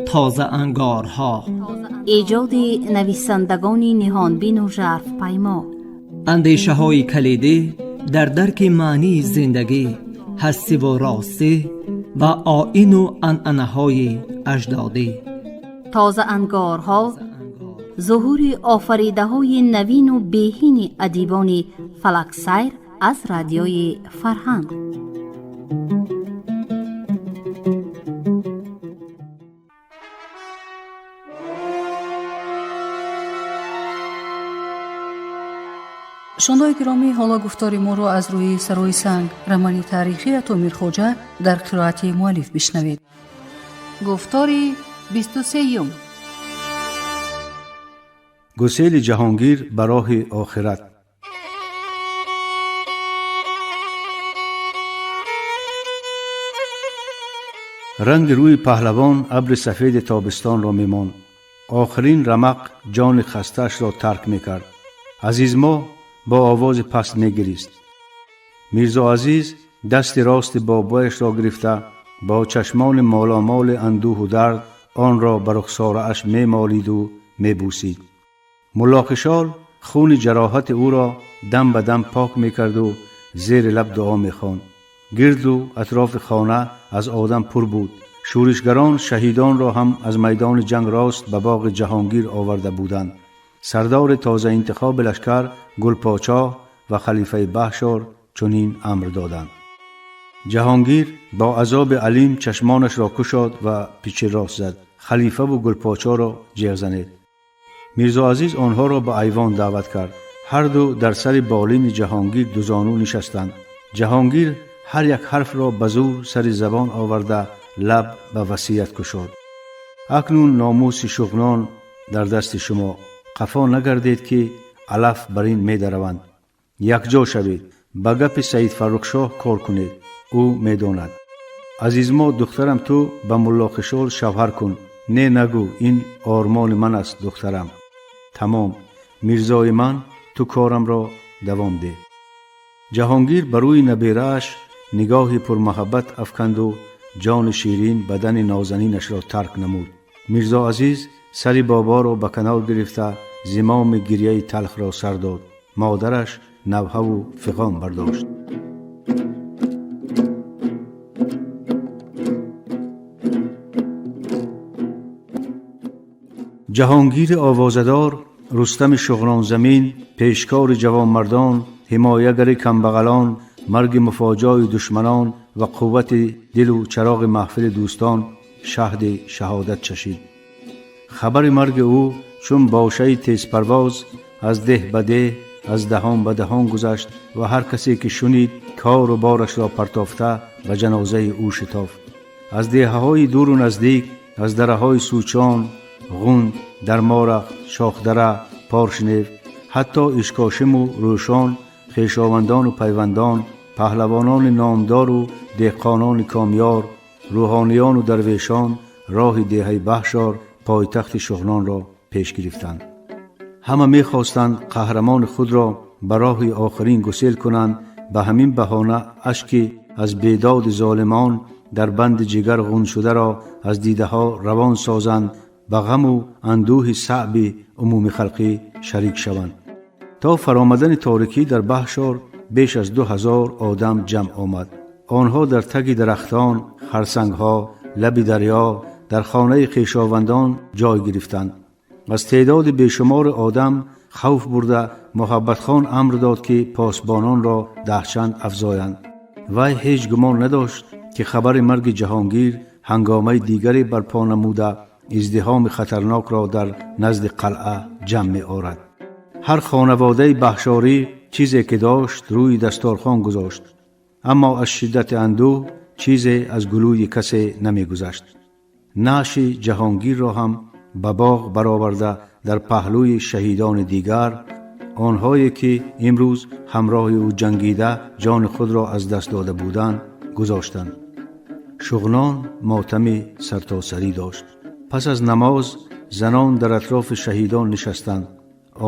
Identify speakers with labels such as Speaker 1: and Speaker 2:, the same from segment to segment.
Speaker 1: Тозаангорҳо.
Speaker 2: Эҷоди нависандагони ниҳонбину жарфпаймо.
Speaker 1: Андешаҳои калидӣ дар дарки маънии зиндагӣ, ҳастиву ростӣ ва оину анъанаҳои аҷдодӣ.
Speaker 2: Тозаангорҳо, зуҳури офаридаҳои навину беҳини адибони фалаксайр аз Радиои Фарҳанг.
Speaker 3: Шунавандагони гиромӣ, ҳоло гуфтори моро аз рӯи «Сарои санг», романи таърихии Ато Мирхоҷа, дар қироати муаллиф бишнавед. Гуфтори 23-юм.
Speaker 4: Гусели Ҷаҳонгир ба роҳи охират. Ранги рӯи паҳлавон абри сафеди тобистонро мемонд. Охирин рамақ ҷони хастаашро тарк мекард. Азизмо бо овози паст мегирист. Мирзо Азиз дасти рости бобояшро гирифта, бо чашмони моломоли андӯҳу дард онро ба рухсорааш мемолиду мебӯсид. Муллохишол хуни ҷароҳати ӯро дам ба дам пок мекарду зери лаб дуо мехонд. Гирду атрофи хона аз одам пур буд. Шӯришгарон шаҳидонро ҳам аз майдони ҷанг рост ба боғи Ҷаҳонгир оварда буданд. Сардори тозаинтихоби лашкар, Гулпочоҳ ва халифаи Баҳшор чунин амр доданд. Ҷаҳонгир бо азоби алим чашмонашро кушод ва пичи рост зад: «Халифаву Гулпочоро ҷеғ занед». Мирзо Азиз онҳоро ба айвон даъват кард. Ҳарду дар сари болини Ҷаҳонгир дузону нишастанд. Ҷаҳонгир ҳар як ҳарфро ба зур сари забон оварда, лаб ба васият кушод: «Акнун номуси Шуғнон дар дасти шумо. Қафо нагардед, ки алаф бар ин медараванд. Якҷо шавед, ба гапи Саид Фаррухшоҳ кор кунед, ӯ медонад. Азизмо, духтарам, ту ба Муллохишол шавҳар кун. Не нагӯ, ин ормони ман аст, духтарам. Тамом. Мирзои ман, ту корамро давом деҳ». Ҷаҳонгир ба рӯи наберааш нигоҳи пурмуҳаббат афканду ҷони ширин бадани нозанинашро тарк намуд. Мирзо Азиз сари боборо ба канор гирифта, зимоми гирьяи талхро сар дод. Модараш навҳаву фиғон бардошт. Ҷаҳонгири овозадор, Рустами Шуғнонзамин, пешкори ҷавонмардон, ҳимоягари камбағалон, марги муфоҷои душманон ва қуввати дилу чароғи маҳфили дӯстон шаҳди шаҳодат чашид. Хабари марги ӯ чун бошаи тезпарвоз аз деҳ ба деҳ, аз даҳон ба даҳон гузашт ва ҳар касе ки шунид, кору борашро партофта, ба ҷанозаи ӯ шитофт. Аз деҳаҳои дуру наздик, аз дараҳои Сӯчон, Ғунд, Дарморахт, Шохдара, Поршнев, ҳатто Ишкошиму Рӯшон, хешовандону пайвандон, паҳлавонони номдору деҳқонони комёр, рӯҳониёну дарвешон роҳи деҳаи Баҳшор, пойтахти Шуғнонро пеш гирифтанд. Ҳама мехостанд қаҳрамони худро ба роҳи охирин гусел кунанд, ба ҳамин баҳона ашки аз бедоди золимон дар банди ҷигар ғуншударо аз дидаҳо равон созанд, ба ғаму андӯҳи саъби умумихалқӣ шарик шаванд. То фаромадани торикӣ дар Баҳшор беш аз 2000 одам ҷамъ омад. Онҳо дар таги дарахтон, харсангҳо, лаби дарё, дар хонаи хешовандон ҷой гирифтанд. Аз теъдоди бешумори одам хавф бурда, Муҳаббатхон амр дод, ки посбононро даҳчанд афзоянд. Вай ҳеҷ гумон надошт, ки хабари марги Ҷаҳонгир ҳангомаи дигаре барпо намуда, издиҳоми хатарнокро дар назди қалъа ҷамъ меорад. Ҳар хонаводаи баҳшорӣ чизе ки дошт, рӯи дасторхон гузошт, аммо аз шиддати андӯҳ чизе аз гулӯи касе намегузашт. Наъши Ҷаҳонгирро ҳам ба боғ бароварда, дар паҳлӯи шаҳидони дигар, онҳое ки имрӯз ҳамроҳи ӯ ҷангида, ҷони худро аз даст дода буданд, гузоштанд. Шуғнон мотами сартосарӣ дошт. Пас аз намоз занон дар атрофи шаҳидон нишастанд.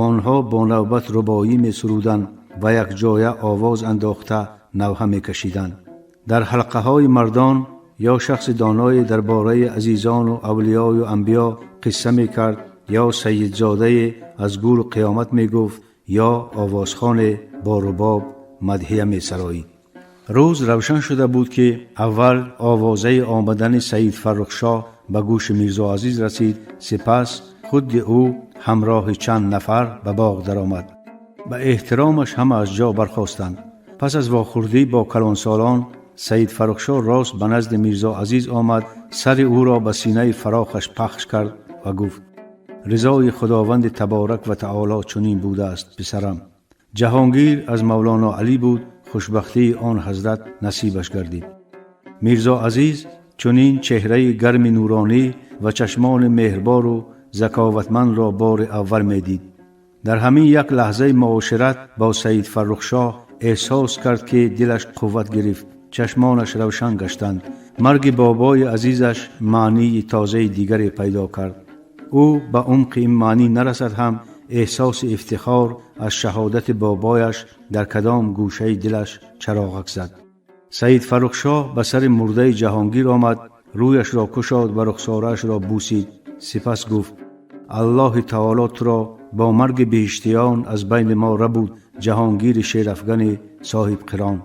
Speaker 4: Онҳо бо навбат рубоӣ месуруданд ва якҷоя овоз андохта навҳа мекашиданд. Дар ҳалқаҳои мардон ё шахси доное дар бораи азизону авлиёю анбиё қисса мекард, ё сайидзодае аз гӯру қиёмат мегуфт, ё овозхоне бо рубоб мадҳия месароид. Рӯз равшан шуда буд, ки аввал овозаи омадани Саид Фаррухшоҳ ба гӯши Мирзо Азиз расид. Сипас худи ӯ ҳамроҳи чанд нафар ба боғ даромад. Ба эҳтиромаш ҳама аз ҷо бархостанд. Пас аз вохӯрдӣ бо калонсолон, Саид Фаррухшоҳ рост ба назди Мирзо Азиз омад, сари ӯро ба синаи фарохаш пахш кард ва гуфт: ризои Худованди таборак ва таоло чунин будааст, писарам. Ҷаҳонгир аз Мавлоно Алӣ буд, хушбахтии он ҳазрат насибаш гардид. Мирзо Азиз чунин чеҳраи гарми нуронӣ ва чашмони меҳрбору заковатмандро бори аввал медид. Дар ҳамин як лаҳзаи муошират бо Саид Фаррухшоҳ эҳсос кард, ки дилаш қувват гирифт, чашмонаш равшан гаштанд. Марги бобои азизаш маънии тозаи дигаре пайдо кард. Ӯ ба умқи ин маънӣ нарасад ҳам, эҳсоси ифтихор аз шаҳодати бобояш дар кадом гӯшаи дилаш чароғак зад. Саид Фаррухшоҳ ба сари мурдаи Ҷаҳонгир омад, рӯяшро кушод ва рухсораашро бусид. Сипас гуфт: Аллоҳи таоло туро бо марги биҳиштиён аз байни мо рабуд, Ҷаҳонгири шерафгани соҳибқирон.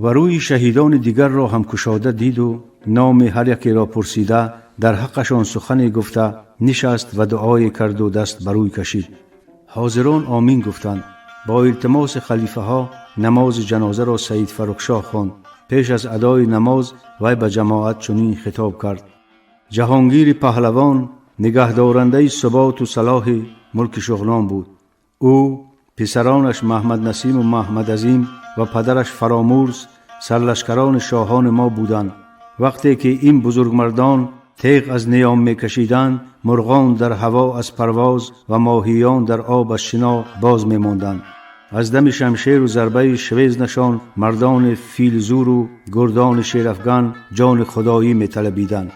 Speaker 4: Ва рӯи шаҳидони дигарро ҳам кушода диду номи ҳар якеро пурсида, дар ҳаққашон сухане гуфта нишаст ва дуое карду даст ба рӯй кашид. Ҳозирон омин гуфтанд. Бо илтимоси халифаҳо намози ҷанозаро Саид Фаррухшоҳ хонд. Пеш аз адои намоз вай ба ҷамоат чунин хитоб кард: Ҷаҳонгири паҳлавон нигаҳдорандаи суботу салоҳи мулки Шуғнон буд. Ӯ, писаронаш Маҳмаднасиму Маҳмадазим ва падараш Фаромурз сарлашкарони шоҳони мо буданд. Вақте ки ин бузургмардон теғ аз ниём мекашиданд, мурғон дар ҳаво аз парвоз ва моҳиён дар об аз шино боз мемонданд. Аз дами шамшеру зарбаи швезнашон мардони филзуру гурдони шерафган ҷони худоӣ металабиданд.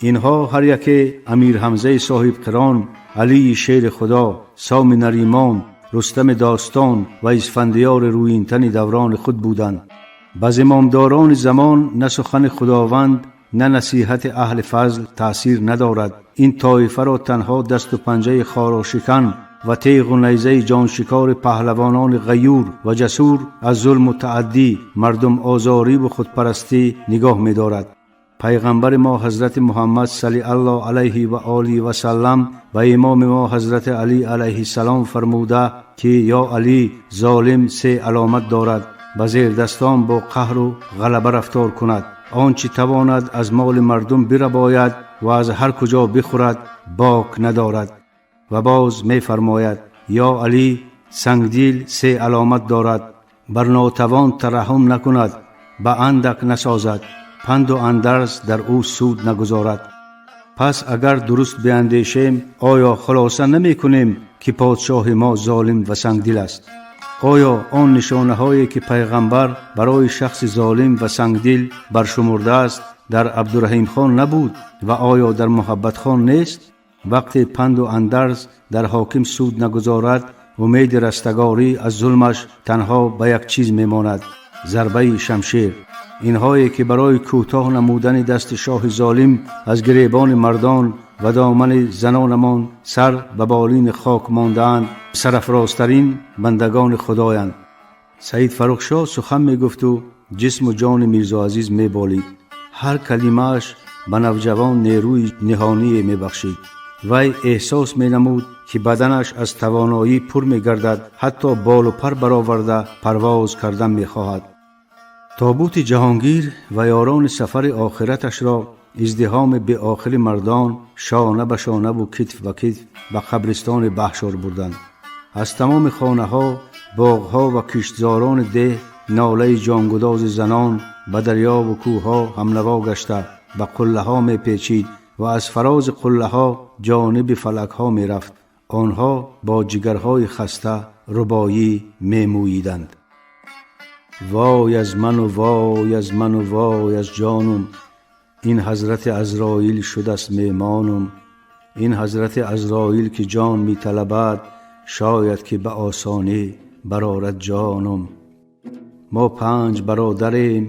Speaker 4: Инҳо ҳар яке Амир Ҳамзаи соҳибқирон, Алии шери Худо, Соми Наримон, Рустами достон ва Исфандиёри рӯинтани даврони худ буданд. Ба зимомдорони замон на сухани Худованд, на насиҳати аҳли фазл таъсир надорад. Ин тоифаро танҳо дасту панҷаи хорошикан ва теғу найзаи ҷоншикори паҳлавонони ғаюр ва ҷасур аз зулму тааддӣ, мардумозориву худпарастӣ нигоҳ медорад. Пайғамбари мо ҳазрати Муҳаммад салли аллоҳ алайҳи ва олиҳи васаллам ба имоми мо ҳазрати Алӣ алайҳиссалом фармуда, ки ё Алӣ, золим се аломат дорад: ба зердастон бо қаҳру ғалаба рафтор кунад, он чӣ тавонад аз моли мардум бирабояд ва аз ҳар куҷо бихӯрад бок надорад. Ва боз мефармояд: ё Алӣ, сангдил се аломат дорад: бар нотавон тараҳҳум накунад, ба андак насозад, панду андарз дар ӯ суд нагузорад. Пас агар дуруст биандешем, оё хулоса намекунем, ки подшоҳи мо золим ва сангдил аст? Оё он нишонаҳое, ки пайғамбар барои шахси золим ва сангдил баршумурдааст, дар Абдураҳимхон набуд ва оё дар Муҳаббатхон нест? Вақте панду андарз дар ҳоким суд нагузорад, умеди растагорӣ аз зулмаш танҳо ба як чиз мемонад: зарбаи шамшер. Инҳое, ки барои кӯтоҳ намудани дасти шоҳи золим аз гиребони мардон ва домани занонамон сар ба болини хок мондаанд, сарафрозтарин бандагони худоянд. Саид Фаррухшоҳ сухан мегуфту ҷисму ҷони Мирзоазиз меболид. Ҳар калимааш ба навҷавон нерӯи ниҳоние мебахшид. Вай эҳсос менамуд, ки баданаш аз тавоноӣ пур мегардад, ҳатто болу пар бароварда парвоз кардан мехоҳад. Тобути Ҷаҳонгир ва ёрони сафари охираташро издиҳоми беохири мардон шона ба шонаву китф ба китф ба қабристони Баҳшор бурданд. Аз тамоми хонаҳо, боғҳо ва киштзорони деҳ нолаи ҷонгудози занон ба дарёву кӯҳҳо ҳамнаво гашта, ба қуллаҳо мепечид ва аз фарози қуллаҳо ҷониби фалакҳо мерафт. Онҳо бо ҷигарҳои хаста рубоӣ мемӯйиданд: вой аз ману вой аз ману вой аз ҷонум, ин ҳазрати Азроил шудаст меҳмонум. Ин ҳазрати Азроил, ки ҷон металабад, шояд ки ба осонӣ барорад ҷонум. Мо панҷ бародарем,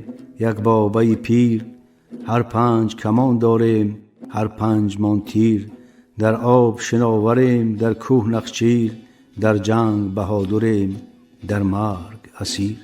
Speaker 4: як бобаи пир. Ҳар панҷ камон дорем, ҳар панҷмон тир. Дар об шиноварем, дар кӯҳ нахчир. Дар ҷанг баҳодурем, дар марг асир.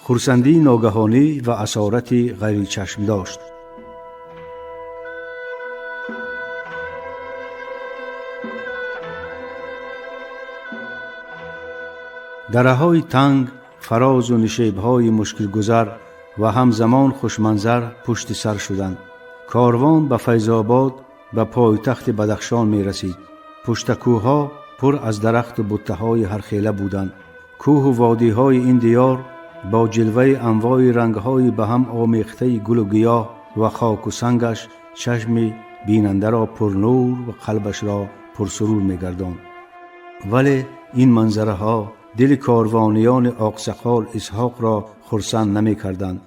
Speaker 4: Хурсандии ногаҳонӣ ва асорати ғайричашмдошт. Дараҳои танг, фарозу нишебҳои мушкилгузар ва ҳамзамон хушманзар пушти сар шуданд. Корвон ба Файзобод, ба пойтахти Бадахшон мерасид. Пуштакӯҳҳо пур аз дарахту буттаҳои ҳархела буданд. Кӯҳу водиҳои ин диёр бо ҷилваи анвои рангҳои ба ҳам омехтаи гулу гиёҳ ва хоку сангаш чашми бинандаро пурнур ва қалбашро пурсурур мегардонд. Вале ин манзараҳо дили корвониёни Оқсақол Исҳоқро хурсанд намекарданд.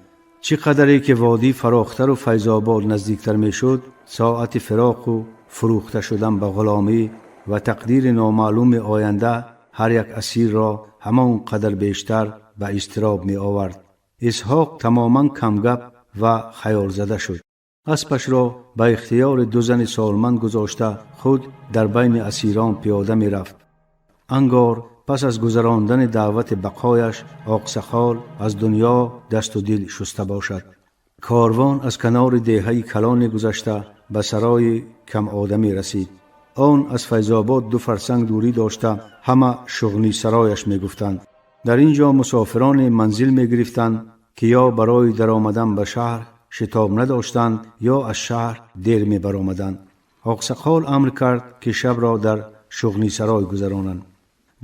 Speaker 4: Чӣ қадаре ки водӣ фарохтару Файзобод наздиктар мешуд, соати фироқу фурӯхта шудан ба ғуломӣ ва тақдири номаълуми оянда ҳар як асирро ҳамон қадар бештар ба изтироб меовард. Исҳоқ тамоман камгап ва хаёлзада шуд. Аспашро ба ихтиёри ду зани солманд гузошта, худ дар байни асирон пиёда мерафт. Ангор пас аз гузарондани даъвати бақояш Оқсақол аз дунё дасту дил шуста бошад. Корвон аз канори деҳаи калоне гузашта ба сарои камодамӣ расид. Он аз Файзобод 2 фарсанг дурӣ дошта, ҳама шуғни сарояш мегуфтанд. Дар ин ҷо мусофироне манзил мегирифтанд, ки ё барои даромадан ба шаҳр шитоб надоштанд, ё аз шаҳр дер мебаромаданд. Оқсақол амр кард, ки шабро дар шуғни сарой гузаронанд.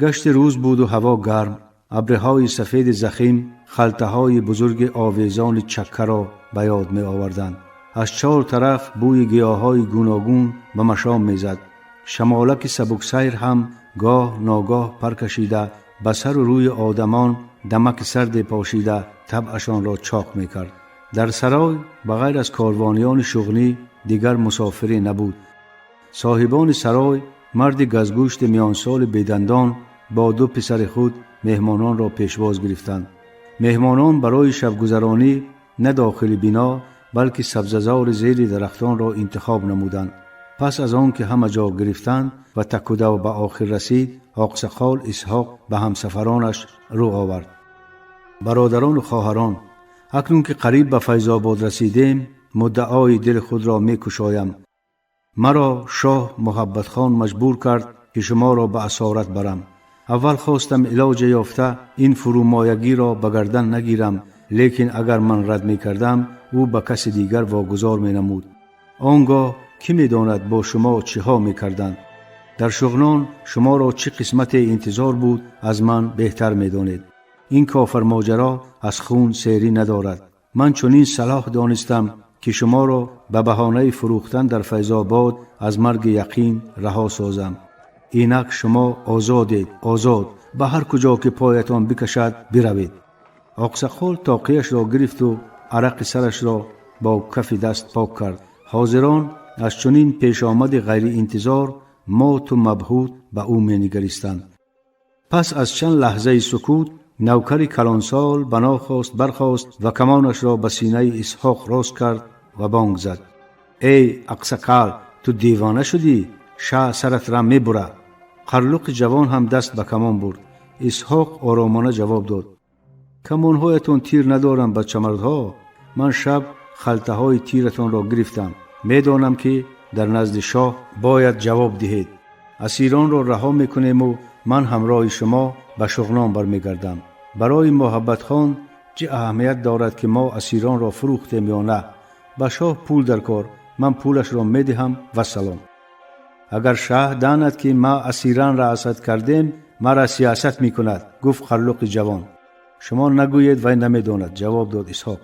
Speaker 4: Гашти рӯз буду ҳаво гарм. Абрҳои сафеди захим халтаҳои бузурги овезони чаккаро ба ёд меоварданд. Аз чор тараф бӯи гиёҳҳои гуногун ба машом мезад. Шамолаки сабуксайр ҳам гоҳ ногоҳ пар кашида ба сару рӯи одамон дамаки сарде пошида табъашонро чоқ мекард. Дар сарой ба ғайр аз корвониёни шуғнӣ дигар мусофире набуд. Соҳибони сарой, марди газгӯшти миёнсоли бедандон бо ду писари худ меҳмононро пешвоз гирифтанд. Меҳмонон барои шабгузаронӣ на дохили бино, балки сабзазори зери дарахтонро интихоб намуданд. Пас аз он ки ҳама ҷо гирифтанд ва такудав ба охир расид, Оқсақол Исҳоқ ба ҳамсафаронаш рӯ овард. Бародарону хоҳарон, акнун ки қариб ба Файзобод расидем, муддаои дили худро мекушоям. Маро шоҳ Муҳаббатхон маҷбур кард, ки шуморо ба асорат барам. Аввал хостам илоҷе ёфта ин фурӯмоягиро ба гардан нагирам, лекин агар ман рад мекардам, ӯ ба каси дигар вогузор менамуд. Он гоҳ кӣ медонад бо шумо чиҳо мекарданд? Дар шуғнон шуморо чӣ қисмате интизор буд, аз ман беҳтар медонед. Ин кофармоҷаро аз хун серӣ надорад. Ман чунин салоҳ донистам, ки шуморо ба баҳонаи фурӯхтан дар Файзобод аз марги яқин раҳо созам. Инак шумо озодед, озод, ба ҳар куҷо ки поятон бикашад биравед. Оқсақол тоқияшро гирифту арақи сарашро бо кафи даст пок кард. Ҳозирон аз чунин пешомади ғайриинтизор моту мабҳут ба ӯ менигаристанд. Пас аз чанд лаҳзаи сукут навкари калонсол ба нохост бархост ва камонашро ба синаи Исҳоқ рост кард ва бонг зад: «Эй Ақсақал, ту девона шудӣ? Ша саратра мебура!» Қарлуқи ҷавон ҳам даст ба камон бурд. Исҳоқ оромона ҷавоб дод: «Камонҳоятон тир надоранд, бачамардҳо. Ман шаб халтаҳои тиратонро гирифтам. Медонам, ки дар назди шоҳ бояд ҷавоб диҳед. Асиронро раҳо мекунему ман ҳамроҳи шумо ба шуғнон бармегардам. Барои Муҳаббатхон чӣ аҳамият дорад, ки мо асиронро фурӯхтем ё на? Ба шоҳ пул дар кор, ман пулашро медиҳам ва салом. Агар шаҳ данад, ки ма асиранро асад кардем, мара сиёсат мекунад», гуфт қарлуқи ҷавон. «Шумо нагӯед, вай намедонад», ҷавоб дод Исҳоқ.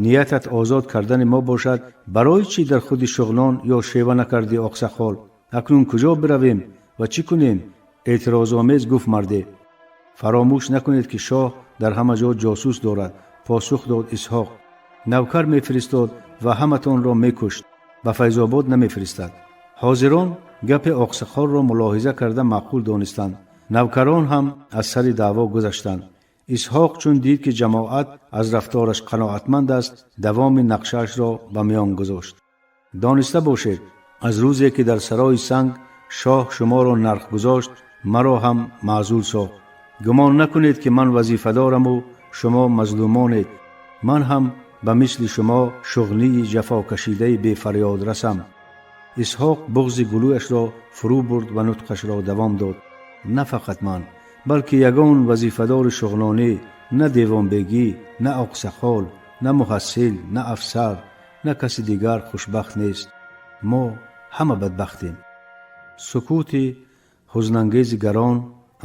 Speaker 4: Ниятат озод кардани мо бошад, барои чӣ дар худи Шуғнон ё Шева накардӣ, оқсақол? Акнун куҷо биравем ва чӣ кунем? Эътирозомез гуфт марде. Фаромӯш накунед, ки шоҳ дар ҳама ҷо ҷосус дорад, посух дод Исҳоқ. Навкар мефиристод ва ҳаматонро мекушт, ба Файзобод намефиристад. Ҳозирон гапи оқсақолро мулоҳиза карда маъқул донистанд. Навкарон ҳам аз сари даъво гузаштанд. Исҳоқ чун дид, ки ҷамоат аз рафтораш қаноатманд аст, давоми нақшаашро ба миён гузошт. Дониста бошед, аз рӯзе ки дар Сарои Санг шоҳ шуморо нарх гузошт, маро ҳам маъзул сохт. Гумон накунед, ки ман вазифадораму шумо мазлумонед. Ман ҳам ба мисли шумо шуғнии ҷафокашидаи бефарёдрасам. Исҳоқ буғзи гулӯяшро фурӯ бурд ва нутқашро давом дод. На фақат ман, балки ягон вазифадори шуғнонӣ, на девонбегӣ, на оқсақол, на муҳассил, на афсар, на каси дигар хушбахт нест. Мо ҳама бадбахтем. Сукути ҳузнангези гарон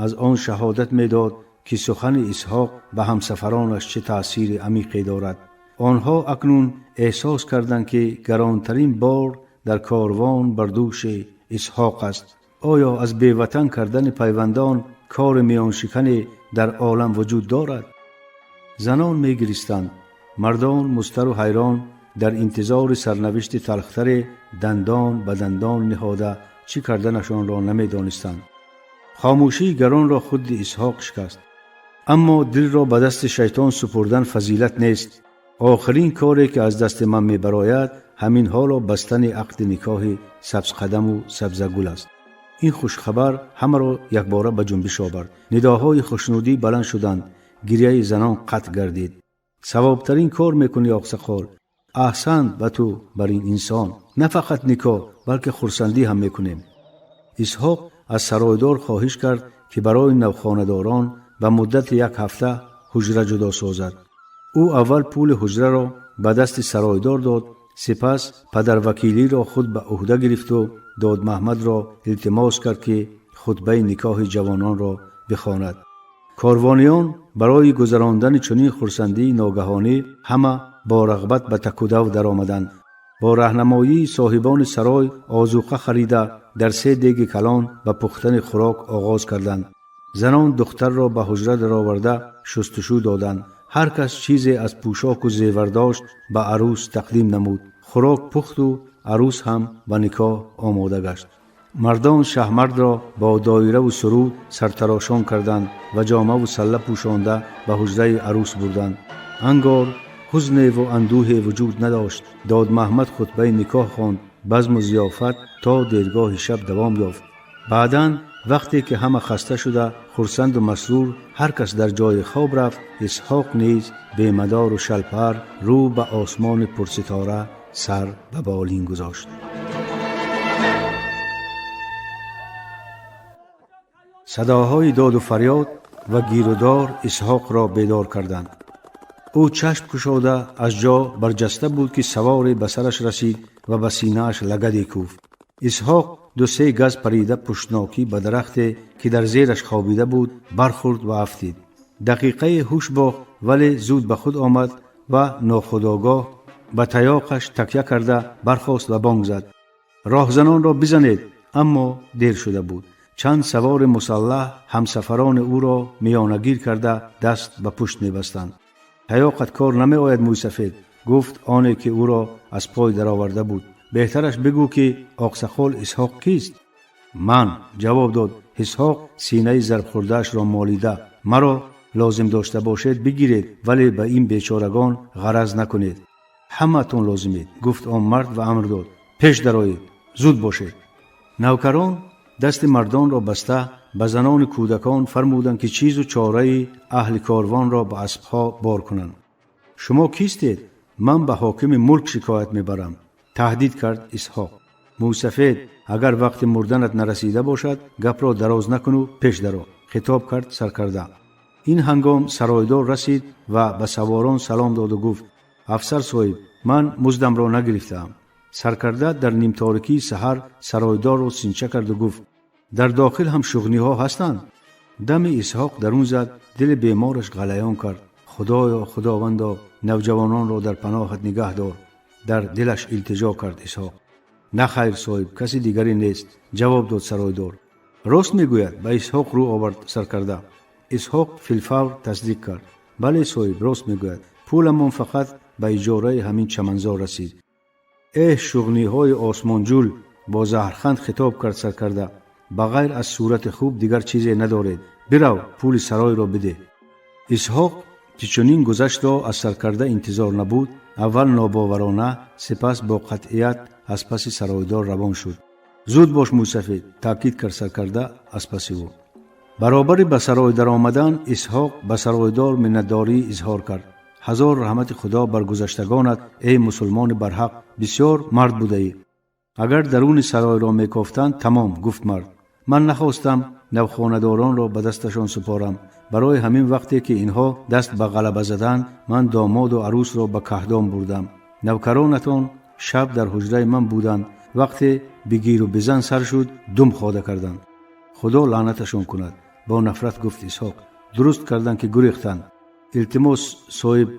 Speaker 4: аз он шаҳодат медод, ки сухани Исҳоқ ба ҳамсафаронаш чӣ таъсири амиқе дорад. Онҳо акнун эҳсос карданд, ки гаронтарин бор дар корвон бар дӯши Исҳоқ аст. Оё аз беватан кардани пайвандон кори миёншикане дар олам вуҷуд дорад? Занон мегиристанд, мардон музтару ҳайрон дар интизори сарнавишти талхтаре дандон ба дандон ниҳода чӣ карданашонро намедонистанд. Хомӯшии гаронро худи Исҳоқ шикаст. Аммо дилро ба дасти шайтон супурдан фазилат нест. Охирин коре, ки аз дасти ман мебарояд, ҳамин ҳоло бастани ақди никоҳи Сабзқадаму Сабзагул аст. Ин хушхабар ҳамаро якбора ба ҷунбиш овард. Нидоҳои хушнудӣ баланд шуданд, гирьяи занон қатъ гардид. Савобтарин кор мекунӣ, оқсақол, аҳсант ба ту бар ин инсон. На фақат никоҳ, балки хурсандӣ ҳам мекунем. Исҳоқ аз саройдор хоҳиш кард, ки барои навхонадорон ба муддати як ҳафта ҳуҷра ҷудо созад. Ӯ аввал пули ҳуҷраро ба дасти саройдор дод, сипас падарвакилиро худ ба ӯҳда гирифту Додмаҳмадро илтимос кард, ки хутбаи никоҳи ҷавононро бихонад. Корвониён барои гузарондани чунин хурсандии ногаҳонӣ ҳама бо рағбат ба такудав даромаданд. Бо раҳнамоии соҳибони сарой озуқа харида, дар се деги калон ба пухтани хӯрок оғоз карданд. Занон духтарро ба ҳуҷра дароварда шустушӯ доданд. Ҳар кас чизе аз пӯшоку зевар дошт, ба арӯс тақдим намуд. Хӯрок пухту арӯс ҳам ба никоҳ омода гашт. Мардон шаҳмардро бо доираву суруд сартарошон карданд ва ҷомаву салла пӯшонда ба ҳуҷраи арӯс бурданд. Ангор ҳузневу андӯҳе вуҷуд надошт. Додмаҳмад хутбаи никоҳ хонд. Базму зиёфат то дергоҳи шаб давом ёфт. Баъдан, вақте ки ҳама хаста шуда, хурсанду масрур ҳар кас дар ҷои хоб рафт, Исҳоқ низ бемадору шалпар рӯ ба осмони пурситора сар ба болин гузошт. Садоҳои доду фарёд ва гирудор Исҳоқро бедор карданд. Ӯ чашм кушода аз ҷо барҷаста буд, ки саворе ба сараш расид ва ба синааш лагаде кӯфт. Исҳоқ ду-се газ парида пуштнокӣ ба дарахте, ки дар зераш хобида буд, бархӯрд ва афтид. Дақиқае ҳуш бохт, вале зуд ба худ омад ва нохудогоҳ ба таёқаш такя карда бархост ва бонг зад: «Роҳзанонро бизанед!» Аммо дер шуда буд. Чанд савори мусаллаҳ ҳамсафарони ӯро миёнагир карда даст ба пушт мебастанд. «Таёқат кор намеояд, мӯйсафед», гуфт оне, ки ӯро аз пой дароварда буд. «Беҳтараш бигӯ, ки оқсақол Исҳоқ кист?» «Ман», ҷавоб дод Исҳоқ, синаи зарбхӯрдаашро молида. «Маро лозим дошта бошед, бигиред, вале ба ин бечорагон ғараз накунед». «Ҳамаатон лозимед», гуфт он мард ва амр дод: «Пеш дароед, зуд бошед!» Навкарон дасти мардонро баста ба занони кӯдакон фармуданд, ки чизу чораи аҳли корвонро ба аспҳо бор кунанд. «Шумо кистед? Ман ба ҳокими мулк шикоят мебарам», таҳдид кард Исҳоқ. «Мӯйсафед, агар вақти мурданат нарасида бошад, гапро дароз накуну пеш даро», хитоб кард саркарда. Ин ҳангом саройдор расид ва ба саворон салом доду гуфт: «Афсар соҳиб, ман муздамро нагирифтаам». Саркарда дар нимторикии саҳар саройдорро синча карду гуфт: «Дар дохил ҳам шуғниҳо ҳастанд?» Дами Исҳоқ дарун зад, дили бемораш ғалаён кард. Худоё, Худовандо, навҷавононро дар паноҳат нигаҳ дор, дар дилаш илтиҷо кард Исҳоқ. На хайр, соҳиб, каси дигаре нест, ҷавоб дод саройдор. Рост мегӯяд? Ба Исҳоқ рӯ овард саркарда. Исҳоқ филфавр тасдиқ кард. Бале, соҳиб, рост мегӯяд. Пуламон фақат ба иҷораи ҳамин чаманзор расид. Эҳ, шуғниҳои осмонҷул, бо заҳрханд хитоб кард саркарда. Ба ғайр аз сурати хуб дигар чизе надоред. Бирав, пули саройро бидеҳ. Исҳоқ, ки чунин гузаштро аз саркарда интизор набуд, аввал нобоварона, сипас бо қатъият аз паси саройдор равон шуд. Зуд бош, мӯйсафед, таъкид кард саркарда аз паси ӯ. Баробари ба сарой даромадан, Исҳоқ ба саройдор миннатдорӣ изҳор кард. Ҳазор раҳмати Худо бар гузаштагонат, эй мусулмони барҳақ, бисёр мард будаӣ. Агар даруни саройро мекофтанд, тамом, гуфт мард. Ман нахостам навхонадоронро ба дасташон супорам. Барои ҳамин вақте ки инҳо даст ба ғалаба заданд, ман домоду арӯсро ба каҳдон бурдам. Навкаронатон шаб дар ҳуҷраи ман буданд. Вақте бигиру бизан сар шуд, дум хода карданд. Худо лаънаташон кунад, бо нафрат гуфт Исҳоқ. Дуруст карданд, ки гурехтанд. Илтимос, соҳиб,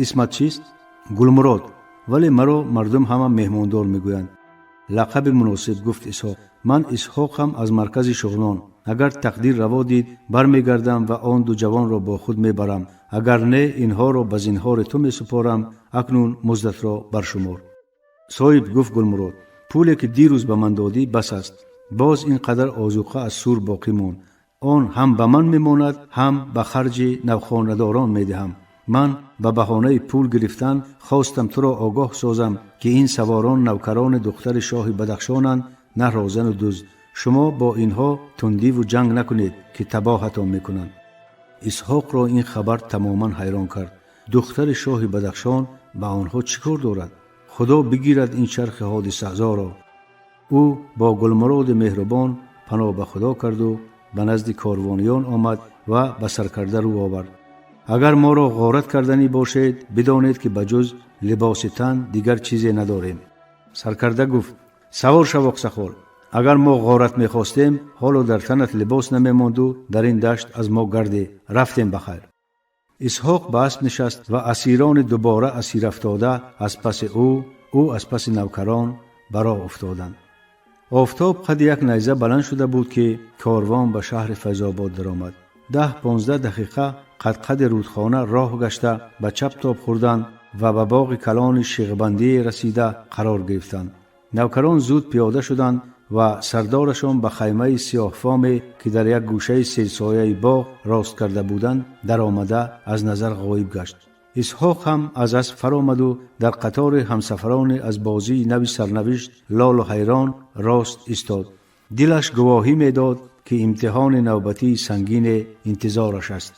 Speaker 4: исмат чист? Гулмурод, вале маро мардум ҳама меҳмондор мегӯянд. Лақаби муносиб, гуфт Исҳоқ. Ман Исҳоқам аз маркази Шуғнон. Агар тақдир раво дид, бармегардам ва он ду ҷавонро бо худ мебарам. Агар не, инҳоро ба зинҳори ту месупорам. Акнун муздатро баршумор. Соҳиб, гуфт Гулмурод, пуле ки дирӯз ба ман додӣ, бас аст. Боз ин қадар озуқа аз сур боқӣ монд. Он ҳам ба ман мемонад, ҳам ба харҷи навхонадорон медиҳам. Ман ба баҳонаи пул гирифтан хостам туро огоҳ созам, ки ин саворон навкарони духтари шоҳи Бадахшонанд, на розану дузд. Шумо бо инҳо тундиву ҷанг накунед, ки табоҳатон мекунанд. Исҳоқро ин хабар тамоман ҳайрон кард. Духтари шоҳи Бадахшон ба онҳо чӣ кор дорад? Худо бигирад ин чархи ҳодисазоро. Ӯ бо Гулмуроди меҳрубон паноҳ ба Худо карду ба назди корвониён омад ва ба саркарда рӯ овард. Агар моро ғорат карданӣ бошед, бидонед, ки ба ҷуз либоси тан дигар чизе надорем. Саркарда гуфт: савор шав, оқсақол. Агар мо ғорат мехостем, ҳоло дар танат либос намемонду дар ин дашт аз мо гардӣ. Рафтем, ба хайр. Исҳоқ ба асп нишаст ва асирони дубора асирафтода аз паси ӯ, ӯ аз паси навкарон ба роҳ уфтоданд. Офтоб қади як найза баланд шуда буд, ки корвон ба шаҳри Файзобод даромад. 10-15 дақиқа қадқади рӯдхона роҳ гашта, ба чап тоб хӯрданд ва ба боғи калони шиғбандие расида қарор гирифтанд. Навкарон зуд пиёда шуданд ва сардорашон ба хаймаи сиёҳфоме, ки дар як гӯшаи серсояи боғ рост карда буданд, даромада аз назар ғоиб гашт. Исҳоқ ҳам аз асп фаромаду дар қатори ҳамсафарони аз бозии нави сарнавишт лолу ҳайрон рост истод. Дилаш гувоҳӣ медод, ки имтиҳони навбатии сангине интизораш аст.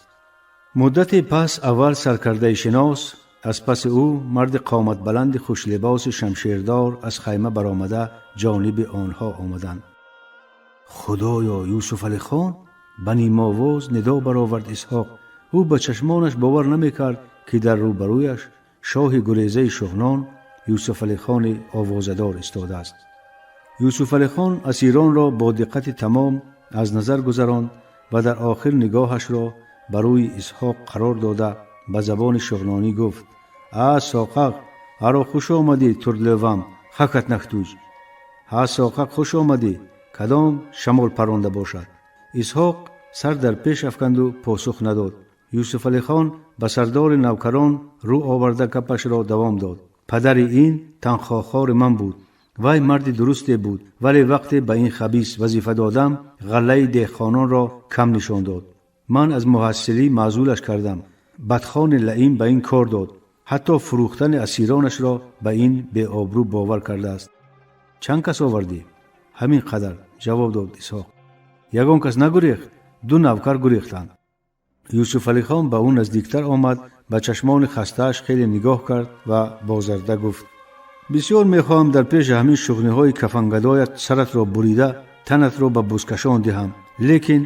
Speaker 4: Муддате пас аввал саркардаи шинос, аз паси ӯ марди қоматбаланди хушлибоси шамшердор аз хайма баромада ҷониби онҳо омаданд. Худоё, Юсуфалихон! Ба нимовоз нидо баровард Исҳоқ. Ӯ ба чашмонаш бовар намекард, ки дар рӯбарӯяш шоҳи гурезаи Шуғнон Юсуфалихони овозадор истодааст. Юсуфалихон асиронро бо диққати тамом аз назар гузаронд ва дар охир нигоҳашро ба рӯи Исҳоқ қарор дода, ба забони шуғнонӣ гуфт: А, соқақ, аро хуш омадӣ, турдлевам хакат нахтуҷ. Ҳа, соқақ, хуш омадӣ. Кадом шамол паронда бошад? Исҳоқ сар дар пеш афканду посух надод. Юсуфалихон ба сардори навкарон рӯ оварда гапашро давом дод: Падари ин танхоҳхори ман буд. Вай марди дурусте буд, вале вақте ба ин хабис вазифа додам, ғаллаи деҳқононро кам нишон дод. Ман аз муҳассилӣ маъзулаш кардам. Бадхони лаим ба ин кор дод. Ҳатто фурӯхтани асиронашро ба ин беобрӯ бовар кардааст. Чанд кас овардӣ? Ҳамин қадар, ҷавоб дод Исҳоқ. Ягон кас нагурехт? Ду навкар гурехтанд. Юсуфалихон ба ӯ наздиктар омад, ба чашмони хастааш хеле нигоҳ кард ва бозарда гуфт: бисёр мехоҳам дар пеши ҳамин шуғниҳои кафангадоят саратро бурида, танатро ба бузкашон диҳам, лекин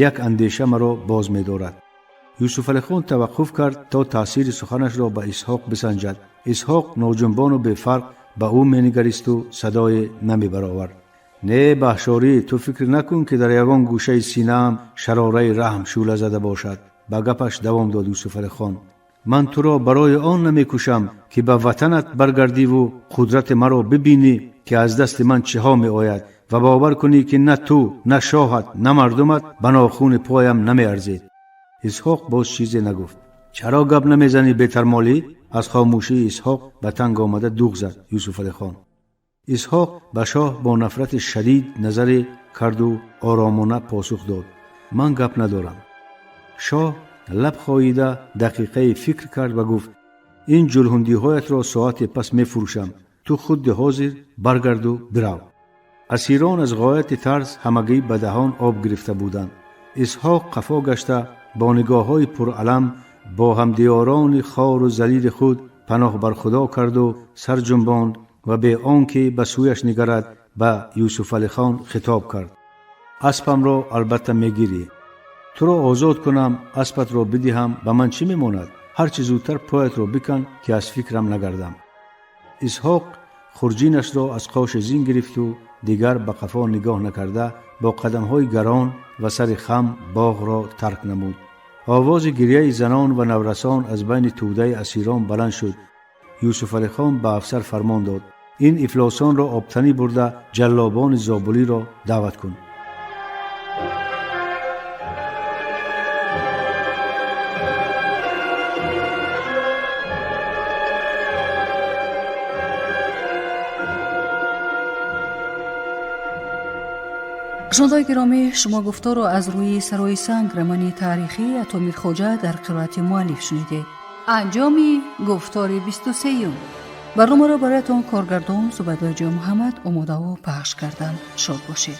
Speaker 4: як андеша маро боз медорад. Юсуфалихон таваққуф кард, то таъсири суханашро ба Исҳоқ бисанҷад. Исҳоқ ноҷунбону бефарқ ба ӯ менигаристу садое намебаровард. Не, баҳшорӣ, ту фикр накун, ки дар ягон гӯшаи синаам шарораи раҳм шӯъла зада бошад, ба гапаш давом дод Юсуфалихон. Ман туро барои он намекушам, ки ба ватанат баргардиву қудрати маро бибинӣ, ки аз дасти ман чиҳо меояд, ва бовар кунӣ, ки на ту, на шоҳат, на мардумат ба нохуни поям намеарзед. Исҳоқ боз чизе нагуфт. Чаро гап намезанӣ, бетармолӣ? Аз хомӯшии Исҳоқ ба танг омада дуғ зад Юсуфалихон. Исҳоқ ба шоҳ бо нафрати шадид назаре карду оромона посух дод: «Ман гап надорам». Шоҳ лаб хоида дақиқае фикр кард ва гуфт: «Ин ҷулҳундиҳоятро соате пас мефурӯшам. Ту худди ҳозир баргарду бирав». Асирон аз ғояти тарс ҳамагӣ ба даҳон об гирифта буданд. Исҳоқ қафо гашта, бо нигоҳҳои пуралам бо ҳамдиёрони хору залили худ паноҳ бар Худо карду сар ҷунбонд ва бе он ки ба сӯяш нигарад, ба Юсуфалихон хитоб кард: «Аспамро албатта мегирӣ. Туро озод кунам, аспатро бидиҳам, ба ман чӣ мемонад? Ҳарчи зудтар поятро бикан, ки аз фикрам нагардам». Исҳоқ хурҷинашро аз қоши зин гирифту дигар ба қафо нигоҳ накарда, бо қадамҳои гарон ва сари хам боғро тарк намуд. Овози гирьяи занон ва наврасон аз байни тӯдаи асирон баланд шуд. Юсуфалихон ба афсар фармон дод: «Ин ифлосонро обтанӣ бурда, ҷаллобони зобулиро даъват кун».
Speaker 3: Шунавандаои гиромӣ, шумо гуфторро аз рӯи «Сарои санг» романи таърихии Ато Мирхоҷа дар қироати муаллиф шунидед. Анҷоми гуфтори 23-юм. Барномаро бароятон коргардон Зубайдуллоҷон Муҳаммад омодаву пахш карданд. Шод бошед.